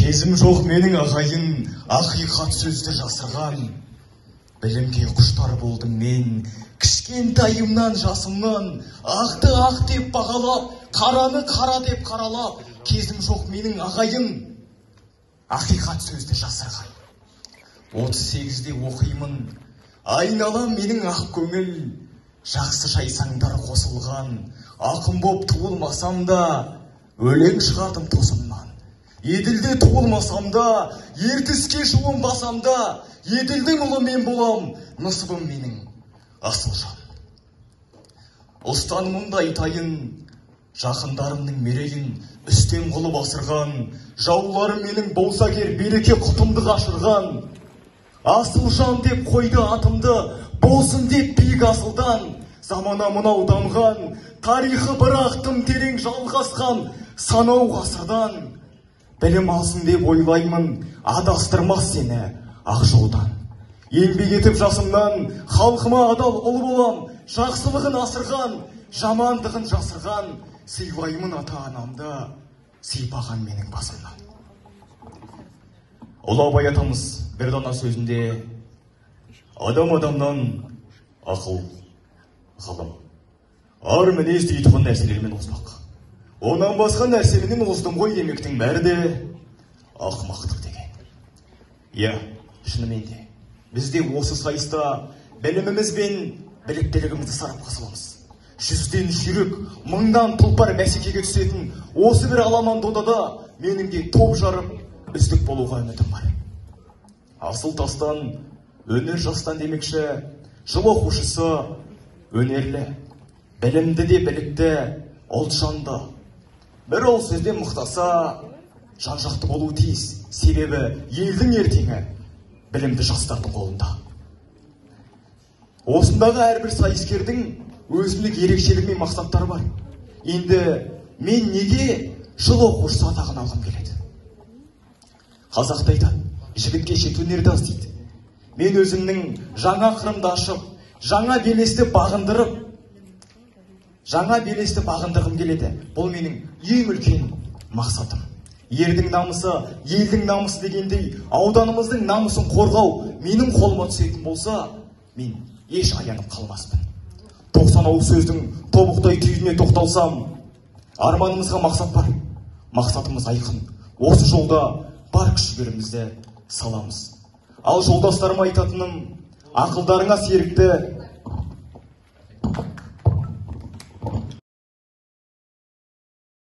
Кезім жоқ менің ағайын, ақиқат сөзді жасырған. Білімге құштар болдым мен, кішкентайымнан жасымнан, ақты ақ деп бағалап, қараны қара деп қаралап, кезім жоқ менің ағайын, ақиқат сөзді жасырған. 38-де оқимын, айналам менің ақ көңіл, жақсы жайсаңдар қосылған, ақын боп туылмасам да, өлең шығардым тосымнан. Еділде туылмасам да, ертіске жуынбасам да, Еділдің ұлы мен болам, нысыбым менің асыл жан. Ұстанымымды айтайын, жақындарымның мерейін үстем қылып асырған, жауларым менің болса кер береке құтымды қашырған. Асыл жан деп қойды атымды, болсын деп биік асылдан, замана мынау дамыған, тарихы бірақ тым терең жалғасқан санау ғасырдан. Білім алсын деп ойлаймын, адастырмас сені ақ жолдан. Еңбек етіп жасымнан, халқыма адал ұл болам, жақсылығын асырған, жамандығын жасырған, сыйлаймын ата-анамды, сыйпаған менің басымнан. Ұлы Абай атамыз бір дана сөзінде адам адамнан ақыл, ғылым, ар мінез дейтұғын нәрселермен озбақ. Онан басқа нәрсеменен оздым ғой демектің бәрі де ақымақтық деген. Иә, шынымен де, біз де осы сайыста біліміміз бен біліктілігімізді сарапқа саламыз. 100-ден жүйрік, 1000-дан тұлпар бәсекеге түсетін осы бір аламан додада менің де топ жарып, үздік болуға үмітім бар. Асыл тастан, өнер жастан демекші, жыл оқушысы өнерлі, білімді де білікті, ұлтжанды. Бір ол сөзден мықтаса, жан-жақты болуы тиіс. Себебі елдің ертеңі білімді жастардың қолында. Осындағы әрбір сайыскердің өзіндік ерекшелігі мен мақсаттары бар. Енді мен неге жыл оқушысы атағын алғым келеді? Қазақта айтады, жігітке шет өнерді аз дейді. Мен өзімнің жаңа қырымды ашып, жаңа белесті бағындырып, жаңа белесті бағындырғым келеді. Бұл менің ең үлкен мақсатым. Ердің намысы, елдің намысы дегендей, ауданымыздың намысын қорғау менің қолыма түсетін болса, мен еш аянып қалмаспын. 90 ауыз сөздің тобықтай түйініне тоқталсам, арманымызға мақсат бар. Мақсатымыз айқын. Осы жолда бар күш-жігерімізді саламыз. Ал жолдастарыма айтатыным, ақылдарыңа серікті